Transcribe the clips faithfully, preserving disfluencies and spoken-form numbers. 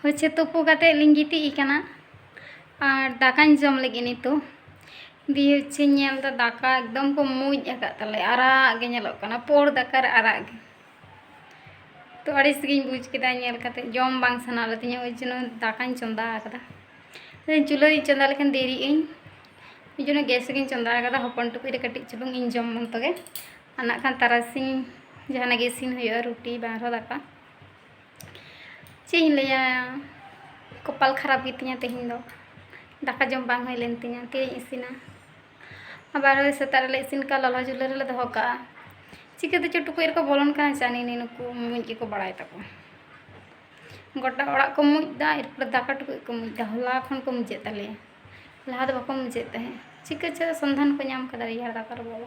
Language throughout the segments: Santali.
ᱦᱚᱪᱪᱷᱮ ᱛᱩᱯᱩ ᱠᱟᱛᱮ ᱞᱤᱧ ᱜᱤᱛᱤᱡ ᱟᱠᱟᱱᱟ ᱟᱨ ᱫᱟᱠᱟᱧ ᱡᱚᱢ ᱞᱟᱹᱜᱤᱫ ᱱᱤᱛᱚᱜ᱾ ᱫᱤᱭᱮ ᱦᱚᱪᱪᱷᱮᱧ ᱧᱮᱞ ᱮᱫᱟ ᱫᱟᱠᱟ ᱮᱠᱫᱚᱢ ᱠᱚ ᱢᱩᱸᱡ ᱟᱠᱟᱫ ᱛᱟᱞᱮ, ᱟᱨᱟᱜ ᱜᱮ ᱧᱮᱞᱚᱜ ᱠᱟᱱᱟ, ᱯᱳᱲ ᱫᱟᱠᱟ ᱨᱮ ᱟᱨᱟᱜ ᱜᱮ᱾ ᱛᱚ ᱟᱹᱲᱤᱥ ᱜᱤᱧ ᱵᱩᱡᱽ ᱠᱮᱫᱟ ᱧᱮᱞ ᱠᱟᱛᱮ, ᱡᱚᱢ ᱵᱟᱝ ᱥᱟᱱᱟ ᱞᱤᱫᱤᱧᱟ, ᱳᱭ ᱡᱚᱱᱱᱚ ᱫᱟᱠᱟᱧ ᱪᱚᱸᱫᱟ ᱟᱠᱟᱫᱟ᱾ ᱪᱩᱞᱦᱟᱹ ᱨᱤᱧ ᱪᱚᱸᱫᱟ ᱞᱮᱠᱷᱟᱱ ᱫᱮᱨᱤᱜ ᱟᱹᱧ, ᱳᱭ ᱡᱚᱱᱱᱚ ᱜᱮᱥ ᱨᱮᱜᱤᱧ ᱪᱚᱸᱫᱟ ᱟᱠᱟᱫᱟ, ᱦᱚᱯᱚᱱ ᱴᱩᱠᱩᱡ ᱨᱮ ᱠᱟᱹᱴᱤᱡ ᱪᱩᱞᱩᱝ ᱤᱧ ᱡᱚᱢ ᱢᱚᱛᱚ ᱜᱮ᱾ ᱟᱨ ᱱᱟᱜ ᱠᱷᱟᱱ ᱛᱟᱨᱟᱥᱤᱧ ᱡᱟᱦᱟᱱᱟᱜ ᱜᱮ ᱤᱥᱤᱱ ᱦᱩᱭᱩᱜᱼᱟ, ᱨᱩᱴᱤ ᱵᱟᱝ ᱨᱮᱦᱚᱸ ᱫᱟᱠᱟ᱾ ᱪᱮᱫ ᱤᱧ ᱞᱟᱹᱭᱟ, ᱠᱚᱯᱟᱞ ᱠᱷᱟᱨᱟᱯ ᱜᱮᱛᱤᱧᱟ ᱛᱮᱦᱮᱧ ᱫᱚ, ᱫᱟᱠᱟ ᱡᱚᱢ ᱵᱟᱝ ᱦᱩᱭ ᱞᱮᱱ ᱛᱤᱧᱟ, ᱛᱤᱨᱮᱧ ᱤᱥᱤᱱᱟ? ᱟᱵᱟᱨ ᱥᱮᱛᱟᱜ ᱨᱮᱞᱮ ᱤᱥᱤᱱ ᱠᱟᱜᱼᱟ, ᱞᱚᱞᱚ ᱪᱩᱞᱦᱟᱹ ᱨᱮᱞᱮ ᱫᱚᱦᱚ ᱠᱟᱜᱼᱟ᱾ ᱪᱤᱠᱟᱹᱛᱮ ᱪᱚ ᱴᱩᱠᱩᱡ ᱨᱮᱠᱚ ᱵᱚᱞᱚᱱ ᱠᱟᱱᱟ, ᱪᱟᱱᱤ ᱱᱩᱠᱩ ᱢᱩᱸᱡ ᱜᱮᱠᱚ ᱵᱟᱲᱟᱭ ᱛᱟᱠᱚ᱾ ᱜᱚᱴᱟ ᱚᱲᱟᱜ ᱠᱚ ᱢᱩᱸᱡ ᱫᱟ, ᱮᱨᱯᱚᱨᱮ ᱫᱟᱠᱟ ᱴᱩᱠᱩᱡ ᱠᱚ ᱢᱩᱸᱡ ᱫᱟ᱾ ᱦᱚᱞᱟ ᱠᱷᱚᱱ ᱠᱚ ᱢᱩᱸᱡᱮᱫ ᱛᱟᱞᱮᱭᱟ, ᱞᱟᱦᱟ ᱫᱚ ᱵᱟᱠᱚ ᱢᱩᱸᱡᱮᱫ ᱛᱟᱦᱮᱸᱫ᱾ ᱪᱤᱠᱟᱹ ᱪᱚ ᱥᱚᱱᱫᱷᱟᱱ ᱠᱚ ᱧᱟᱢ ᱠᱟᱫᱟ ᱨᱮᱭᱟᱲ ᱫᱟᱠᱟ ᱨᱮ ᱵᱚᱞᱚ᱾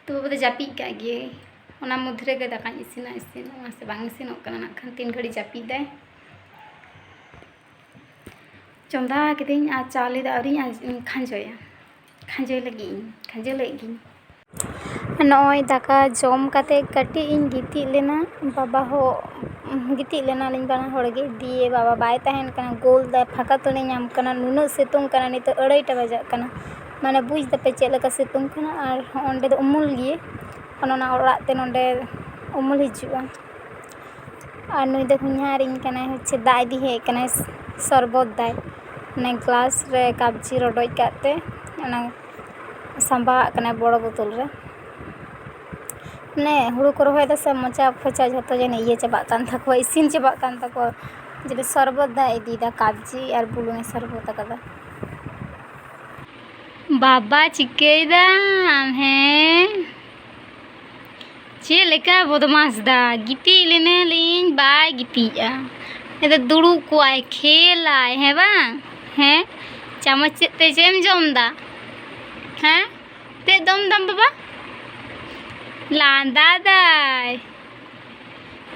ᱛᱚ ᱵᱟᱵᱟ ᱫᱚ ᱡᱟᱹᱯᱤᱫ ᱠᱟᱜ ᱜᱮᱭᱟᱭ, ᱚᱱᱟ ᱢᱚᱫᱽᱫᱷᱮ ᱨᱮᱜᱮ ᱫᱟᱠᱟᱧ ᱤᱥᱤᱱᱟ, ᱤᱥᱤᱱᱚᱜᱼᱟ ᱥᱮ ᱵᱟᱝ ᱤᱥᱤᱱᱚᱜ ᱠᱟᱱᱟ ᱱᱟᱜ ᱠᱷᱟᱱ, ᱛᱤᱱ ᱜᱷᱟᱹᱲᱤᱡ ᱡᱟᱹᱯᱤᱫ ᱫᱟᱭ᱾ ᱪᱚᱸᱫᱟ ᱠᱤᱫᱟᱹᱧ ᱟᱨ ᱪᱟᱣᱞᱮ ᱫᱚ ᱟᱹᱣᱨᱤᱧ ᱟᱸᱡ-, ᱠᱷᱟᱸᱡᱚᱭᱟ, ᱠᱷᱟᱸᱡᱚᱭ ᱞᱟᱹᱜᱤᱫ ᱤᱧ, ᱠᱷᱟᱸᱡᱚ ᱞᱟᱹᱜᱤᱫ ᱜᱤᱧ᱾ ᱱᱚᱜᱼᱚᱭ ᱫᱟᱠᱟ ᱡᱚᱢ ᱠᱟᱛᱮ ᱠᱟᱹᱴᱤᱡ ᱤᱧ ᱜᱤᱛᱤᱡ ᱞᱮᱱᱟ, ᱵᱟᱵᱟ ᱦᱚᱸ ᱜᱤᱛᱤᱡ ᱞᱮᱱᱟᱞᱤᱧ ᱵᱟᱱᱟ ᱦᱚᱲ ᱜᱮ᱾ ᱫᱤᱭᱮ ᱵᱟᱵᱟ ᱵᱟᱭ ᱛᱟᱦᱮᱱ ᱠᱟᱱᱟ, ᱜᱳᱞ ᱫᱟᱭ, ᱯᱷᱟᱸᱠᱟ ᱛᱚᱞᱮ ᱧᱟᱢ ᱠᱟᱱᱟ, ᱱᱩᱱᱟᱹᱜ ᱥᱤᱛᱩᱝ ᱠᱟᱱᱟ, ᱱᱤᱛᱚᱜ ᱟᱹᱲᱟᱹᱭᱴᱟ ᱵᱟᱡᱟᱜ ᱠᱟᱱᱟ᱾ ᱢᱟᱱᱮ ᱵᱩᱡᱽ ᱫᱟᱯᱮ ᱪᱮᱫ ᱞᱮᱠᱟ ᱥᱤᱛᱩᱝ ᱠᱟᱱᱟ᱾ ᱟᱨ ᱚᱸᱰᱮ ᱫᱚ ᱩᱢᱩᱞ ᱜᱮ, ᱚᱱᱟ ᱚᱲᱟᱜ ᱛᱮ ᱱᱚᱸᱰᱮ ᱩᱢᱩᱞ ᱦᱤᱡᱩᱜᱼᱟ᱾ ᱟᱨ ᱱᱩᱭ ᱫᱚ ᱦᱚᱧᱦᱟᱨᱤᱧ ᱠᱟᱱᱟᱭ, ᱦᱚᱪᱪᱷᱮ ᱫᱟᱜ ᱤᱫᱤ ᱦᱮᱡ ᱠᱟᱱᱟᱭ, ᱥᱚᱨᱵᱚᱛ ᱫᱟᱭ, ᱚᱱᱮ ᱜᱞᱟᱥ ᱨᱮ ᱠᱟᱵᱽᱡᱤ ᱨᱚᱰᱚᱡ ᱠᱟᱜ ᱛᱮ ᱚᱱᱟ ᱥᱟᱸᱵᱟᱣᱟᱜ ᱠᱟᱱᱟᱭ ᱵᱚᱲᱚ ᱵᱳᱛᱚᱞ ᱨᱮ᱾ ᱢᱟᱱᱮ ᱦᱩᱲᱩ ᱠᱚ ᱨᱚᱦᱚᱭ ᱫᱟ ᱥᱮ, ᱢᱚᱪᱟ ᱯᱷᱚᱪᱟ ᱡᱷᱚᱛᱚ ᱡᱟᱹᱱᱤᱡ ᱤᱭᱟᱹ ᱪᱟᱵᱟᱜ ᱠᱟᱱ ᱛᱟᱠᱚᱣᱟ, ᱤᱥᱤᱱ ᱪᱟᱵᱟᱜ ᱠᱟᱱ ᱛᱟᱠᱚᱣᱟ᱾ ᱡᱮ ᱥᱚᱨᱵᱚᱛ ᱫᱟᱭ ᱤᱫᱤᱭᱮᱫᱟ, ᱠᱟᱵᱽᱡᱤ ᱟᱨ ᱵᱩᱞᱩᱝ ᱮ ᱥᱚᱨᱵᱚᱛ ᱟᱠᱟᱫᱟ᱾ ᱵᱟᱵᱟ, ᱪᱤᱠᱟᱹᱭᱮᱫᱟᱢ? ᱦᱮᱸ, ᱪᱮᱫ ᱞᱮᱠᱟ ᱵᱚᱫᱢᱟᱥ ᱫᱟ, ᱜᱤᱛᱤᱡ ᱞᱮᱱᱟᱞᱤᱧ, ᱵᱟᱭ ᱜᱤᱛᱤᱡᱼᱟ᱾ ᱮᱫᱟ ᱫᱩᱲᱩᱵ ᱠᱚᱜᱼᱟᱭ, ᱠᱷᱮᱞᱟᱭ, ᱦᱮᱸ ᱵᱟᱝ? ᱦᱮᱸ, ᱪᱟᱢᱚᱪ ᱪᱮᱫ ᱛᱮ ᱪᱮᱫ ᱮᱢ ᱡᱚᱢ ᱫᱟ? ᱦᱮᱸ, ᱪᱮᱫ ᱫᱚᱢ ᱫᱟᱢ ᱵᱟᱵᱟ? ᱞᱟᱸᱫᱟ ᱫᱟᱭ᱾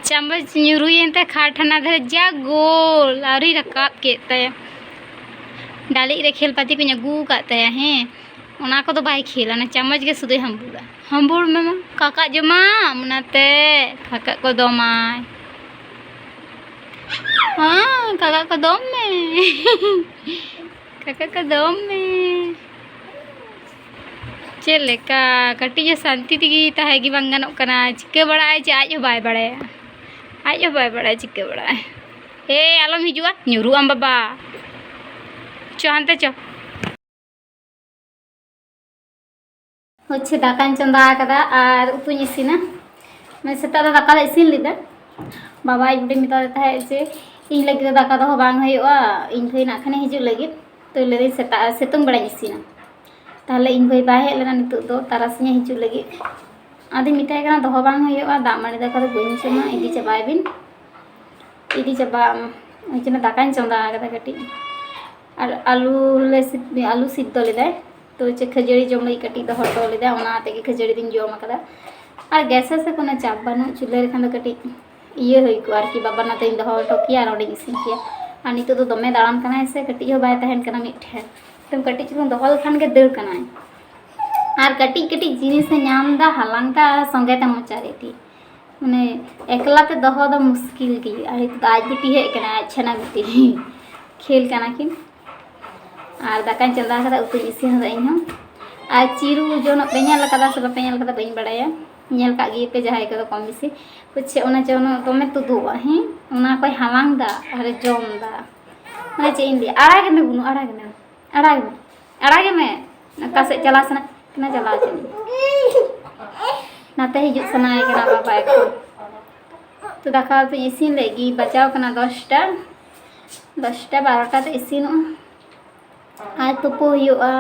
ᱪᱟᱢᱚᱪ ᱧᱩᱨᱩᱭᱮᱱ ᱛᱟᱭ ᱠᱷᱟᱴ ᱦᱟᱱᱟ ᱫᱷᱟᱨᱮ, ᱡᱟ ᱜᱳᱞ, ᱟᱹᱣᱨᱤ ᱨᱟᱠᱟᱵ ᱠᱮᱫ ᱛᱟᱭᱟ᱾ ᱰᱟᱹᱞᱤᱡ ᱨᱮ ᱠᱷᱮᱞ ᱯᱟᱹᱛᱤ ᱠᱚᱧ ᱟᱹᱜᱩ ᱟᱠᱟᱫ ᱛᱟᱭᱟ, ᱦᱮᱸ, ᱚᱱᱟ ᱠᱚᱫᱚ ᱵᱟᱭ ᱠᱷᱮᱞᱟ, ᱚᱱᱟ ᱪᱟᱢᱚᱪ ᱜᱮ ᱥᱩᱫᱷᱟᱹᱭ ᱦᱟᱹᱢᱵᱩᱲᱟ᱾ ᱦᱟᱹᱢᱵᱩᱲ ᱢᱮ ᱢᱟ, ᱠᱟᱠᱟᱜ ᱡᱚᱢᱟᱢ, ᱚᱱᱟᱛᱮ ᱠᱟᱠᱟᱜ ᱠᱚ ᱫᱚᱢᱟᱭ᱾ ᱦᱮᱸ, ᱠᱟᱠᱟ ᱠᱚ ᱫᱚᱢ ᱢᱮ᱾ ᱠᱟᱠᱟ ᱠᱚ ᱫᱚᱢ ᱢᱮ᱾ ᱪᱮᱫ ᱞᱮᱠᱟ? ᱠᱟᱹᱴᱤᱡ ᱦᱚᱸ ᱥᱟᱱᱛᱤ ᱛᱮᱜᱮ ᱛᱟᱦᱮᱸ ᱜᱮ ᱵᱟᱝ ᱜᱟᱱᱚᱜ ᱠᱟᱱᱟ᱾ ᱪᱤᱠᱟᱹ ᱵᱟᱲᱟᱜᱼᱟᱭ ᱪᱮ ᱟᱡ ᱦᱚᱸ ᱵᱟᱭ ᱵᱟᱲᱟᱭᱟ᱾ ᱟᱡ ᱦᱚᱸ ᱵᱟᱭ ᱵᱟᱲᱟᱭᱟ ᱪᱤᱠᱟᱹ ᱵᱟᱲᱟᱜᱼᱟᱭ᱾ ᱮ, ᱟᱞᱚᱢ ᱦᱤᱡᱩᱜᱼᱟ, ᱧᱩᱨᱩᱜ ᱟᱢ ᱵᱟᱵᱟ᱾ ᱪᱚ ᱦᱟᱱᱛᱮ ᱪᱚ᱾ ᱦᱚᱪᱪᱷᱮ, ᱫᱟᱠᱟᱧ ᱪᱚᱸᱫᱟ ᱟᱠᱟᱫᱟ ᱟᱨ ᱩᱛᱩᱧ ᱤᱥᱤᱱᱟ᱾ ᱢᱟᱱᱮ, ᱥᱮᱛᱟᱜ ᱫᱚ ᱫᱟᱠᱟ ᱞᱮ ᱤᱥᱤᱱ ᱞᱮᱫᱟ᱾ ᱵᱟᱵᱟ ᱟᱡ ᱵᱩᱰᱤ ᱢᱮᱛᱟᱫᱮ ᱛᱟᱦᱮᱸᱫ ᱡᱮ, "ᱤᱧ ᱞᱟᱹᱜᱤᱫ ᱫᱚ ᱫᱟᱠᱟ ᱫᱚᱦᱚ ᱵᱟᱝ ᱦᱩᱭᱩᱜᱼᱟ, ᱤᱧ ᱵᱷᱟᱹᱭ ᱱᱟᱜ ᱠᱷᱟᱱᱮ ᱦᱤᱡᱩᱜ ᱞᱟᱹᱜᱤᱫ, ᱛᱚ ᱞᱟᱹᱭᱫᱟᱹᱧ ᱥᱮᱛᱟᱜ, ᱥᱤᱛᱩᱝ ᱵᱮᱲᱟᱧ ᱤᱥᱤᱱᱟ᱾" ᱛᱟᱦᱞᱮ ᱤᱧ ᱵᱷᱟᱹᱭ ᱵᱟᱭ ᱦᱮᱡ ᱞᱮᱱᱟ, ᱱᱤᱛᱚᱜ ᱫᱚ ᱛᱟᱨᱟᱥᱤᱧᱮ ᱦᱤᱡᱩᱜ ᱞᱟᱹᱜᱤᱫ᱾ ᱟᱫᱚᱧ ᱢᱮᱛᱟᱭ ᱠᱟᱱᱟ, "ᱫᱚᱦᱚ ᱵᱟᱝ ᱦᱩᱭᱩᱜᱼᱟ, ᱫᱟᱜ ᱢᱟᱹᱰᱤ ᱫᱟᱠᱟ ᱫᱚ ᱵᱟᱹᱧ ᱡᱚᱢᱟ, ᱤᱫᱤ ᱪᱟᱵᱟᱭ ᱵᱤᱱ, ᱤᱫᱤ ᱪᱟᱵᱟᱜ ᱟᱢ᱾" ᱳᱭ ᱡᱚᱱᱱᱚ ᱫᱟᱠᱟᱧ ᱪᱚᱸᱫᱟ ᱟᱠᱟᱫᱟ ᱠᱟᱹᱴᱤᱡ᱾ ᱟᱨ ᱟᱹᱞᱩ ᱞᱮ ᱥᱤᱫ-, ᱟᱹᱞᱩ ᱥᱤᱫ ᱫᱚ ᱞᱮᱫᱟᱭ, ᱛᱚ ᱪᱮᱫ ᱠᱷᱟᱹᱡᱟᱹᱲᱤ ᱡᱚᱢ ᱞᱟᱹᱜᱤᱫ ᱠᱟᱹᱴᱤᱡ ᱫᱚᱦᱚ ᱦᱚᱴᱚ ᱞᱮᱫᱟ, ᱚᱱᱟ ᱟᱛᱮ ᱜᱮ ᱠᱷᱟᱹᱡᱟᱹᱲᱤ ᱫᱚᱧ ᱡᱚᱢ ᱟᱠᱟᱫᱟ᱾ ᱟᱨ ᱜᱮᱥ ᱥᱮ ᱠᱳᱱᱳ ᱪᱟᱯ ᱵᱟᱹᱱᱩᱜ, ᱪᱩᱞᱦᱟᱹ ᱨᱮᱠᱷᱟᱱ ᱫᱚ ᱠᱟᱹᱴᱤᱡ ᱤᱭᱟᱹ ᱦᱩᱭ ᱠᱚᱜᱼᱟ ᱟᱨᱠᱤ, ᱵᱟᱵᱟ ᱱᱟᱛᱮᱧ ᱫᱚᱦᱚ ᱦᱚᱴᱚ ᱠᱮᱭᱟ ᱟᱨ ᱚᱸᱰᱮᱧ ᱤᱥᱤᱱ ᱠᱮᱭᱟ᱾ ᱟᱨ ᱱᱤᱛᱚᱜ ᱫᱚ ᱫᱚᱢᱮ ᱫᱟᱬᱟᱱ ᱠᱟᱱᱟᱭ ᱥᱮ, ᱠᱟᱹᱴᱤᱡ ᱦᱚᱸ ᱵᱟᱭ ᱛᱟᱦᱮᱱ ᱠᱟᱱᱟ ᱢᱤᱫ ᱴᱷᱮᱱ᱾ ᱮᱠᱫᱚᱢ ᱠᱟᱹᱴᱤᱡ ᱪᱩᱞᱩᱝ ᱫᱚᱦᱚ ᱞᱮᱠᱷᱟᱱ ᱜᱮ ᱫᱟᱹᱲ ᱠᱟᱱᱟᱭ᱾ ᱟᱨ ᱠᱟᱹᱴᱤᱡ ᱠᱟᱹᱴᱤᱡ ᱡᱤᱱᱤᱥᱮ ᱧᱟᱢ ᱮᱫᱟ, ᱦᱟᱞᱟᱝ ᱮᱫᱟ ᱟᱨ ᱥᱚᱸᱜᱮ ᱛᱮ ᱢᱚᱪᱟ ᱨᱮ ᱤᱫᱤ᱾ ᱢᱟᱱᱮ, ᱮᱠᱞᱟ ᱛᱮ ᱫᱚᱦᱚ ᱫᱚ ᱢᱩᱥᱠᱤᱞ ᱜᱮ᱾ ᱟᱨ ᱱᱤᱛᱚᱜ ᱫᱚ ᱟᱡ ᱵᱤᱴᱤ ᱦᱮᱡ ᱠᱟᱱᱟᱭ, ᱟᱡ ᱪᱷᱟᱱᱟ ᱵᱤᱴᱤ᱾ ᱠᱷᱮᱞ ᱠᱟᱱᱟ ᱠᱤᱱ᱾ ᱟᱨ ᱫᱟᱠᱟᱧ ᱪᱚᱸᱫᱟ ᱟᱠᱟᱫᱟ, ᱩᱛᱩᱧ ᱤᱥᱤᱱ ᱟᱠᱟᱫᱟ ᱤᱧ ᱦᱚᱸ᱾ ᱟᱨ ᱪᱤᱨᱩ ᱡᱚᱱᱚᱜ ᱯᱮ ᱧᱮᱞ ᱟᱠᱟᱫᱟ ᱥᱮ ᱵᱟᱯᱮ ᱧᱮᱞ ᱟᱠᱟᱫᱟ ᱵᱟᱹᱧ ᱵᱟᱲᱟᱭᱟ, ᱧᱮᱞ ᱠᱟᱜ ᱜᱮᱭᱟᱯᱮ ᱡᱟᱦᱟᱸᱭ ᱠᱚᱫᱚ ᱠᱚᱢ ᱵᱮᱥᱤ᱾ ᱦᱚᱪᱪᱷᱮ, ᱚᱱᱟ ᱡᱚᱱᱚᱜ ᱫᱚᱢᱮ ᱛᱩᱫᱩᱜᱼᱟ, ᱦᱮᱸ, ᱚᱱᱟ ᱠᱚᱭ ᱦᱟᱞᱟᱝ ᱫᱟ ᱟᱨᱮ ᱡᱚᱢ ᱫᱟ᱾ ᱢᱟᱱᱮ ᱪᱮᱫ ᱤᱧ ᱞᱟᱹᱭᱟ, ᱟᱲᱟᱜᱮ ᱢᱮ ᱵᱩᱱᱩ, ᱟᱲᱟᱜᱮ ᱢᱮ, ᱟᱲᱟᱜᱮ ᱢᱮ, ᱟᱲᱟᱜᱮ ᱢᱮ᱾ ᱚᱠᱟ ᱥᱮᱫ ᱪᱟᱞᱟᱣ ᱥᱟᱱᱟ ᱠᱟᱱᱟ, ᱪᱟᱞᱟᱣ ᱦᱚᱪᱚ ᱢᱮ᱾ ᱱᱟᱛᱮ ᱦᱤᱡᱩᱜ ᱥᱟᱱᱟᱭᱮ ᱠᱟᱱᱟ ᱵᱟᱵᱟ ᱮᱠᱷᱚᱱ᱾ ᱛᱚ ᱫᱟᱠᱟ ᱩᱛᱩᱧ ᱤᱥᱤᱱ ᱞᱮᱫ ᱜᱮ, ᱵᱟᱡᱟᱣ ᱠᱟᱱᱟ ᱫᱚᱥᱴᱟ, ᱫᱚᱥᱴᱟ ᱵᱟᱨᱚᱴᱟ ᱛᱮ ᱤᱥᱤᱱᱚᱜᱼᱟ᱾ ᱟᱨ ᱛᱩᱯᱩ ᱦᱩᱭᱩᱜᱼᱟ᱾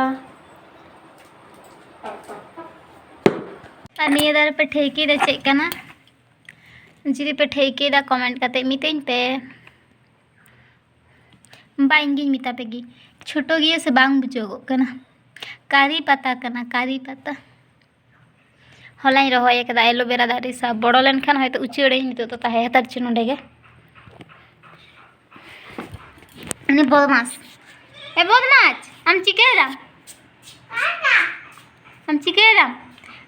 ᱟᱨ ᱱᱤᱭᱟᱹ ᱫᱷᱟᱨᱮ ᱯᱮ ᱴᱷᱟᱹᱭᱠᱟᱹᱭᱮᱫᱟ ᱪᱮᱫ ᱠᱟᱱᱟ? ᱡᱩᱫᱤ ᱯᱮ ᱴᱷᱟᱹᱭᱠᱟᱹᱭᱮᱫᱟ, comment ᱠᱟᱛᱮ ᱢᱤᱛᱟᱹᱧ ᱯᱮ᱾ ᱵᱟ, ᱤᱧ ᱜᱤᱧ ᱢᱮᱛᱟ ᱯᱮ ᱜᱤᱧ, ᱪᱷᱳᱴᱳ ᱜᱮᱭᱟ ᱥᱮ ᱵᱟᱝ ᱵᱩᱡᱷᱟᱹᱣᱚᱜ ᱠᱟᱱᱟ᱾ ᱠᱟᱨᱤ ᱯᱟᱛᱟ ᱠᱟᱱᱟ, ᱠᱟᱨᱤ ᱯᱟᱛᱟ᱾ ᱦᱚᱞᱟᱧ ᱨᱚᱦᱚᱭ ᱟᱠᱟᱫᱟ ᱮᱞᱳᱵᱮᱨᱟ ᱫᱟᱨᱮ ᱥᱟᱶ᱾ ᱵᱚᱲᱚ ᱞᱮᱱᱠᱷᱟᱱ ᱦᱚᱭᱛᱳ ᱩᱪᱟᱹᱲᱟᱹᱧ, ᱱᱤᱛᱚᱜ ᱫᱚ ᱛᱟᱦᱮᱸ ᱦᱟᱛᱟᱲ ᱪᱚ ᱱᱚᱸᱰᱮ ᱜᱮ᱾ ᱩᱱᱤ ᱵᱚᱫᱢᱟᱥ, ᱮ ᱵᱚᱫᱢᱟᱥ, ᱟᱢ ᱪᱤᱠᱟᱹᱭᱮᱫᱟᱢ? ᱟᱢ ᱪᱤᱠᱟᱹᱭᱮᱫᱟᱢ?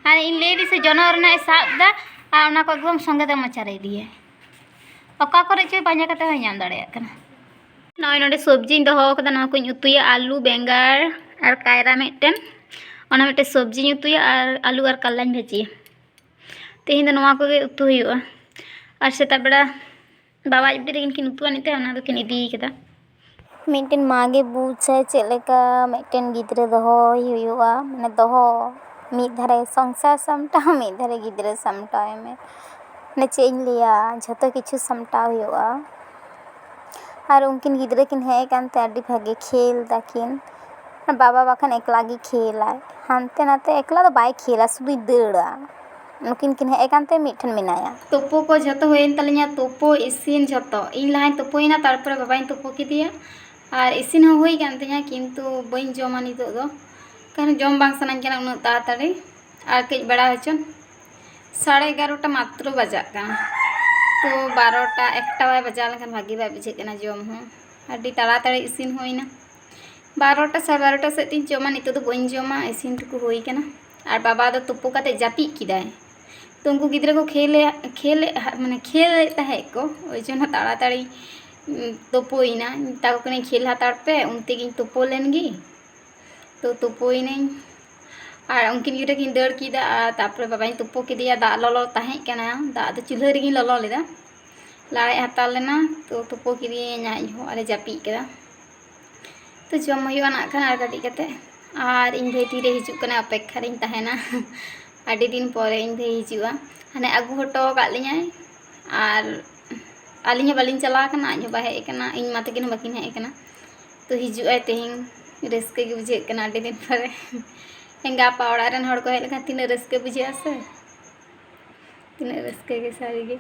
ᱟᱨ ᱤᱧ ᱞᱟᱹᱭ ᱫᱤᱧ ᱥᱮ ᱡᱚᱱᱚᱜ ᱨᱮᱱᱟᱜ ᱮ ᱥᱟᱵ ᱮᱫᱟ ᱟᱨ ᱚᱱᱟ ᱠᱚ ᱮᱠᱫᱚᱢ ᱥᱚᱸᱜᱮ ᱛᱮ ᱢᱚᱪᱟ ᱨᱮ ᱤᱫᱤᱭᱟᱭ᱾ ᱚᱠᱟ ᱠᱚᱨᱮ ᱪᱚ ᱯᱟᱸᱡᱟ ᱠᱟᱛᱮ ᱦᱚᱸᱭ ᱧᱟᱢ ᱫᱟᱲᱮᱭᱟᱜ ᱠᱟᱱᱟ᱾ ᱱᱚᱜᱼᱚᱭ ᱱᱚᱰᱮ ᱥᱚᱵᱽᱡᱤᱧ ᱫᱚᱦᱚ ᱟᱠᱟᱫᱟ, ᱱᱚᱣᱟ ᱠᱚᱧ ᱩᱛᱩᱭᱟ, ᱟᱹᱞᱩ, ᱵᱮᱸᱜᱟᱲ ᱟᱨ ᱠᱟᱭᱨᱟ ᱢᱤᱫᱴᱮᱱ, ᱚᱱᱟ ᱢᱤᱫᱴᱮᱱ ᱥᱚᱵᱽᱡᱤᱧ ᱩᱛᱩᱭᱟ, ᱟᱨ ᱟᱹᱞᱩ ᱟᱨ ᱠᱟᱨᱞᱟᱧ ᱵᱷᱟᱹᱡᱤᱭᱟ᱾ ᱛᱮᱦᱮᱧ ᱫᱚ ᱱᱚᱣᱟ ᱠᱚᱜᱮ ᱩᱛᱩ ᱦᱩᱭᱩᱜᱼᱟ᱾ ᱟᱨ ᱥᱮᱛᱟᱜ ᱵᱮᱲᱟ ᱵᱟᱵᱟ ᱟᱡ ᱵᱩᱰᱤ ᱛᱟᱹᱠᱤᱱ ᱠᱤᱱ ᱩᱛᱩ ᱟᱹᱱᱤᱡ ᱛᱟᱦᱮᱸ, ᱚᱱᱟ ᱫᱚᱠᱤᱱ ᱤᱫᱤ ᱠᱟᱫᱟ᱾ ᱢᱤᱫᱴᱮᱱ ᱢᱟ ᱜᱮ ᱵᱩᱡᱟᱭ ᱪᱮᱫ ᱞᱮᱠᱟ ᱢᱤᱫᱴᱮᱱ ᱜᱤᱫᱽᱨᱟᱹ ᱫᱚᱦᱚᱭ ᱦᱩᱭᱩᱜᱼᱟ, ᱢᱟᱱᱮ ᱫᱚᱦᱚ, ᱢᱤᱫ ᱫᱷᱟᱨᱮ ᱥᱚᱝᱥᱟᱨ ᱥᱟᱢᱴᱟᱣ, ᱢᱤᱫ ᱫᱷᱟᱨᱮ ᱜᱤᱫᱽᱨᱟᱹ ᱥᱟᱢᱴᱟᱣ ᱢᱮ᱾ ᱢᱟᱱᱮ ᱪᱮᱫ ᱤᱧ ᱞᱟᱹᱭᱟ, ᱡᱷᱚᱛᱚ ᱠᱤᱪᱷᱩ ᱥᱟᱢᱴᱟᱣ ᱦᱩᱭᱩᱜᱼᱟ᱾ ᱟᱨ ᱩᱱᱠᱤᱱ ᱜᱤᱫᱽᱨᱟᱹ ᱠᱤᱱ ᱦᱮᱡ ᱟᱠᱟᱱ ᱛᱮ ᱟᱹᱰᱤ ᱵᱷᱟᱜᱮ ᱠᱷᱮᱞ ᱫᱟᱠᱤᱱ᱾ ᱵᱟᱵᱟ ᱵᱟᱠᱷᱟᱱ ᱮᱠᱞᱟ ᱜᱮ ᱠᱷᱮᱞᱟᱭ, ᱦᱟᱱᱛᱮ ᱱᱟᱛᱮ ᱮᱠᱞᱟ ᱫᱚ ᱵᱟᱭ ᱠᱷᱮᱞᱟ, ᱥᱩᱫᱩᱭ ᱫᱟᱹᱲᱟ᱾ ᱱᱩᱠᱤᱱ ᱠᱤᱱ ᱦᱮᱡ ᱟᱠᱟᱱ ᱛᱮ ᱢᱤᱫ ᱴᱷᱮᱱ ᱢᱮᱱᱟᱭᱟ᱾ ᱛᱳᱯᱳ ᱠᱚ ᱡᱷᱚᱛᱚ ᱦᱩᱭᱮᱱ ᱛᱟᱹᱞᱤᱧᱟ, ᱛᱳᱯᱳ ᱤᱥᱤᱱ ᱡᱷᱚᱛᱚ᱾ ᱤᱧ ᱞᱟᱦᱟᱧ ᱛᱳᱯᱳᱭᱮᱱᱟ, ᱛᱟᱨᱯᱚᱨᱮ ᱵᱟᱵᱟᱧ ᱛᱳᱯᱳ ᱠᱮᱫᱮᱭᱟ᱾ ᱟᱨ ᱤᱥᱤᱱ ᱦᱚᱸ ᱦᱩᱭ ᱠᱟᱱ ᱛᱤᱧᱟ, ᱠᱤᱱᱛᱩ ᱵᱟᱹᱧ ᱡᱚᱢᱟ ᱱᱤᱛᱚᱜ ᱫᱚ, ᱠᱟᱨᱚᱱ ᱡᱚᱢ ᱵᱟᱝ ᱥᱟᱱᱟᱧ ᱠᱟᱱᱟ ᱩᱱᱟᱹᱜ ᱛᱟᱲᱟᱛᱟᱲᱤ᱾ ᱟᱨ ᱠᱟᱹᱡ ᱵᱮᱲᱟ ᱦᱚᱪᱚᱱ, ᱥᱟᱲᱮ ᱮᱜᱟᱨᱚᱴᱟ ᱢᱟᱛᱨᱚ ᱵᱟᱡᱟᱜ ᱠᱟᱱᱟ, ᱛᱚ ᱵᱟᱨᱚᱴᱟ ᱮᱠᱴᱟ ᱵᱟᱭ ᱵᱟᱡᱟᱣ ᱞᱮᱱᱠᱷᱟᱱ ᱵᱷᱟᱜᱮ ᱵᱟᱭ ᱵᱩᱡᱷᱟᱹᱜ ᱠᱟᱱᱟ ᱡᱚᱢ ᱦᱚᱸ᱾ ᱟᱹᱰᱤ ᱛᱟᱲᱟᱛᱟᱲᱤ ᱤᱥᱤᱱ ᱦᱩᱭᱱᱟ, ᱵᱟᱨᱚᱴᱟ ᱥᱟᱲᱮ ᱵᱟᱨᱚᱴᱟ ᱥᱮᱫ ᱛᱤᱧ ᱡᱚᱢᱟ᱾ ᱱᱤᱛᱚᱜ ᱫᱚ ᱵᱟᱹᱧ ᱡᱚᱢᱟ, ᱤᱥᱤᱱ ᱴᱩᱠᱩ ᱦᱩᱭ ᱠᱟᱱᱟ᱾ ᱟᱨ ᱵᱟᱵᱟ ᱫᱚ ᱛᱩᱯᱩ ᱠᱟᱛᱮ ᱡᱟᱹᱯᱤᱫ ᱠᱮᱫᱟᱭ᱾ ᱛᱚ ᱩᱱᱠᱩ ᱜᱤᱫᱽᱨᱟᱹ ᱠᱚ ᱠᱷᱮᱞ, ᱠᱷᱮᱞ, ᱢᱟᱱᱮ ᱠᱷᱮᱞᱮᱫ ᱛᱟᱦᱮᱸᱫ ᱠᱚ, ᱳᱭ ᱡᱚᱱᱱᱚ ᱛᱟᱲᱟᱛᱟᱲᱤ ᱩᱸ, ᱛᱩᱯᱩᱭᱮᱱᱟ᱾ ᱢᱮᱛᱟ ᱠᱚ ᱠᱟᱹᱱᱟᱹᱧ, "ᱠᱷᱮᱞ ᱦᱟᱛᱟᱲ ᱯᱮ", ᱩᱱ ᱛᱮᱜᱤᱧ ᱛᱩᱯᱩ ᱞᱮᱱ ᱜᱮ᱾ ᱛᱚ ᱛᱩᱯᱩᱭᱮᱱᱟᱹᱧ, ᱟᱨ ᱩᱱᱠᱤᱱ ᱜᱤᱫᱽᱨᱟᱹ ᱠᱤᱱ ᱫᱟᱹᱲ ᱠᱮᱫᱟ, ᱟᱨ ᱛᱟᱨᱯᱚᱨᱮ ᱵᱟᱵᱟᱧ ᱛᱩᱯᱩ ᱠᱮᱫᱮᱭᱟ᱾ ᱫᱟᱜ ᱞᱚᱞᱚ ᱛᱟᱦᱮᱸ ᱠᱟᱱᱟ, ᱫᱟᱜ ᱫᱚ ᱪᱩᱞᱦᱟᱹ ᱨᱮᱜᱤᱧ ᱞᱚᱞᱚ ᱞᱮᱫᱟ, ᱞᱟᱲᱮᱡ ᱦᱟᱛᱟᱲ ᱞᱮᱱᱟ᱾ ᱛᱚ ᱛᱩᱯᱩ ᱠᱮᱫᱮᱭᱟᱹᱧ ᱟᱡ ᱦᱚᱸ, ᱟᱨᱮ ᱡᱟᱹᱯᱤᱫ ᱠᱮᱫᱟ᱾ ᱛᱚ ᱡᱚᱢ ᱦᱩᱭᱩᱜᱼᱟ ᱱᱟᱜ ᱠᱷᱟᱱ ᱟᱨ ᱠᱟᱹᱴᱤᱡ ᱠᱟᱛᱮ᱾ ᱟᱨ ᱤᱧ ᱵᱷᱟᱹᱭ ᱛᱤᱨᱮ ᱦᱤᱡᱩᱜ ᱠᱟᱱᱟ, ᱚᱯᱮᱠᱠᱷᱟ ᱨᱤᱧ ᱛᱟᱦᱮᱱᱟ᱾ ᱟᱹᱰᱤ ᱫᱤᱱ ᱯᱚᱨᱮ ᱤᱧ ᱵᱷᱟᱹᱭ ᱦᱤᱡᱩᱜᱼᱟ, ᱦᱟᱱᱮ ᱟᱹᱜᱩ ᱦᱚᱴᱚ ᱟᱠᱟᱫ ᱞᱤᱧᱟᱭ, ᱟᱨ ᱟᱹᱞᱤᱧ ᱦᱚᱸ ᱵᱟᱹᱞᱤᱧ ᱪᱟᱞᱟᱣ ᱟᱠᱟᱱᱟ, ᱟᱡ ᱦᱚᱸ ᱵᱟᱭ ᱦᱮᱡ ᱟᱠᱟᱱᱟ, ᱤᱧ ᱢᱟ ᱛᱟᱹᱠᱤᱱ ᱦᱚᱸ ᱵᱟᱹᱠᱤᱱ ᱦᱮᱡ ᱟᱠᱟᱱᱟ᱾ ᱛᱚ ᱦᱤᱡᱩᱜ ᱟᱭ ᱛᱮᱦᱮᱧ, ᱨᱟᱹᱥᱠᱟᱹ ᱜᱮ ᱵᱩᱡᱷᱟᱹᱜ ᱠᱟᱱᱟ ᱟᱹᱰᱤ ᱫᱤᱱ ᱯᱚᱨᱮ᱾ ᱮᱸᱜᱟ ᱟᱯᱟ ᱚᱲᱟᱜ ᱨᱮᱱ ᱦᱚᱲ ᱠᱚ ᱦᱮᱡ ᱞᱮᱠᱷᱟᱱ ᱛᱤᱱᱟᱹᱜ ᱨᱟᱹᱥᱠᱟᱹ ᱵᱩᱡᱷᱟᱹᱜᱼᱟ ᱥᱮ, ᱛᱤᱱᱟᱹᱜ ᱨᱟᱹᱥᱠᱟᱹ ᱜᱮ ᱥᱟᱹᱨᱤ ᱜᱮ᱾